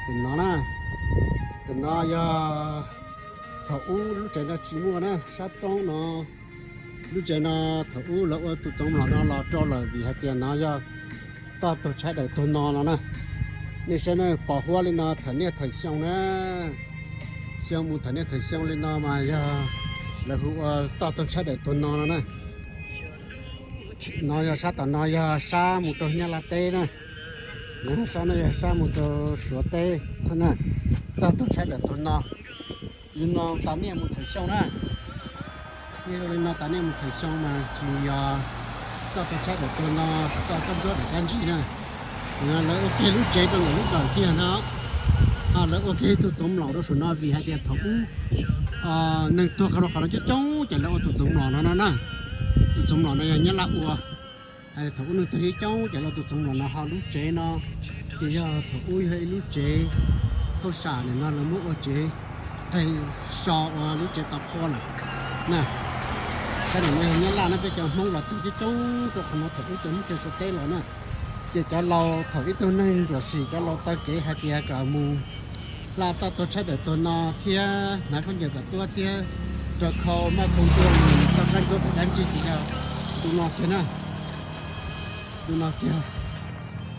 Tus no na, tus no yog thaum ub lub tsev no tsis muaj na, sab roob no. Lub tsev no thaum ub lawv ua tus txoov mlom no los rau lawm vim hais tias no yog toj tuag tshaib dawm tuag no no na. Nej saib na, pos huab li no thaum niaj thaum xyoo na, xyoo mus thaum niaj thaum xyoo li no mas yog lawv hu ua toj tuag tshaib dawm tuag no no na. No yog sab tom no yog sab mus rau Nyab Laj teb na, sab no yog sab mus rau Suav teb na. Toj tuag tshaib dawm tuag no, li no tas niaj mus thaum xyoo na. Li no tas niaj mus thaum xyoo mas tsis yog toj tuag tshaib dawm tuag no, toj kab ntsuab dawm kab ntsig na. Lawv ua kiag lub tsev rau ntawm lub dawm kiag no, lawv ua kiag tus txoov mlom rau saum no vim hais tias thaum ub neeg tuag qhov no qhov no coob coob ces lawv ua tus txoov mlom no no na. Tus txoov mlom no yog Nyab Laj ua. Thaum ub neeg tuag coob coob ces lawv ua tus txoov mlom no, ho lub tsev no ces yog thaum ub yog ib lub tsev hauj sam, nim no lawv muab ua tsev qeg so ua lub tsev tau qhua lawm na. Sab nim no yog Nyab Laj na, peb cov Hmoob los tuag coob coob rau qhov no, thaum ub cov Hmoob cov Suav teb los na. Ces cov laus thaum ib tug neeg ntsuam sim cov laus taw kev hais tias kom mus hla toj tuag tshaib dawm tuag no thiab hnav khaub ncaws kom tuab thiab rau khau maj khau ntua mus toj kab ntsuab dawm kab ntsig ces yog ntu no kiag na. Ntu no kiag.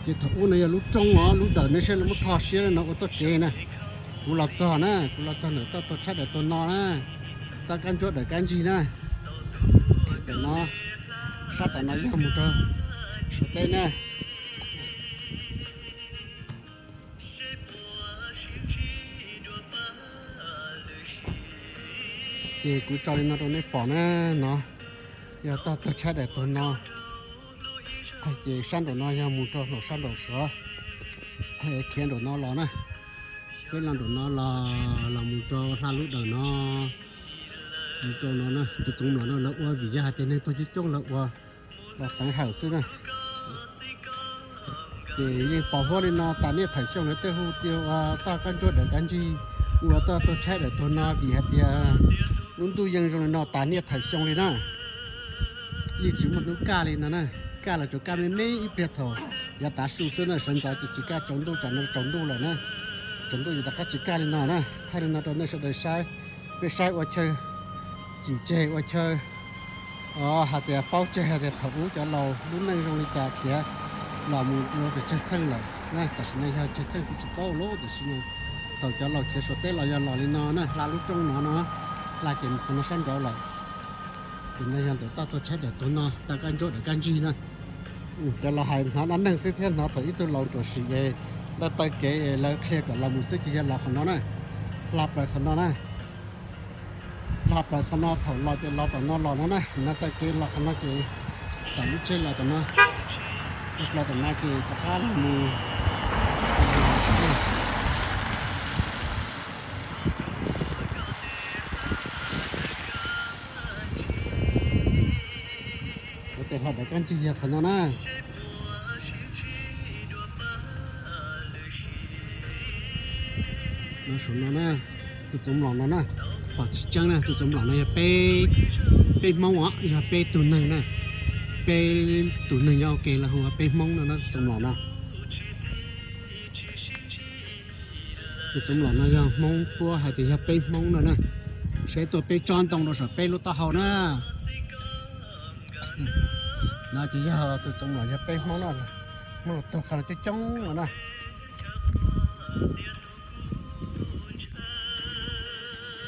Ces thaum ub no yog lub roob os, lub dawm nej saib lawv muab tho siab no ua txoj kev na. Kuv los txog na, kuv los txog ntawm toj tuag tshaib dawm tuag no na, toj kab ntsuab dawm kab ntsig na. Ntawm no, sab tom no yog mus rau Suav teb na. Ces kuv tso li no rau nej pom na, no yog toj tuag tshaib dawm tuag no. Ces sab nraum no yog mus rau nraum sab nraum Suav, khiav nraum no los na. Peb los nraum no los, los mus rau hla lub dawm no, mus rau no na. Tus txoov mlom no lawv ua vim yog hais tias neeg tuag coob coob lawv ua los teev hawm xwb na. Ces yeej pos huab li no tas niaj thaum xyoo na, tej hu tias ua toj kab ntsuab dawm kab ntsig, ua toj tuag tshaib dawm tuag no vim hais tias lub ntuj yeej zoo li no tas niaj thaum xyoo li na. Yeej tsis muaj hnub kaj li no na, kaj los tsuas kaj me me ib pliag thaum yav tav su xwb na, sawv ntxov ces tsis kaj tsaus ntuj, tsam no tsaus ntuj lawm na. Tsaus ntuj ces rov qab tsis kaj li no na. Thaij li no rau nej sawv daws saib, peb saib ua chaw cim tseg ua chaw hais tias paub tseg hais tias thaum ub cov laus lub neej zoo li cas khiav los mus rau pem tsawg txheej lawm na. Tam sim no yog tsawg txheej kuv tsis paub lawm, tiam sis thaum cov laus khiav Suav teb los yog los li no na, hla lub roob no no, hla ces mus qhov no sab nraud lawm. Ces no yog ntawm toj tuag tshaib dawm tuag no, toj kab ntsuab dawm kab ntsig na. Cov laus hais hnov dab neeg xwb thiab hnov thaum ib tug laus ntsuam sim es lawv taw kev es lawv qhia kom los mus xwb ces yog los qhov no na, hla plaws qhov no na. Hla plaws qhov no, thaum los ces los tom no los no na, no taw kev los qhov no ces tom lub tsheb los tom no, hla plaws tom no ces rov qab los mus. Ua tes hla dawm kab ntsig yog qhov no na. No saum no na, tus txoov mlom no na, pom tsis tseeb na, tus txoov mlom no yog peb, peb Hmoob os, yog peb tug neeg na, peb tus neeg nyob ua ke lawv hu ua peb Hmoob no na, tus txoov mlom no. Tus txoov mlom no yog Hmoob puab hais tias yog peb Hmoob no na, seb tuaj peb tsob ntoo rau saum peb lub taub hau na. No ces yog tus txoov mlom yog peb Hmoob no, Hmoob los tuag qhov no coob coob no na.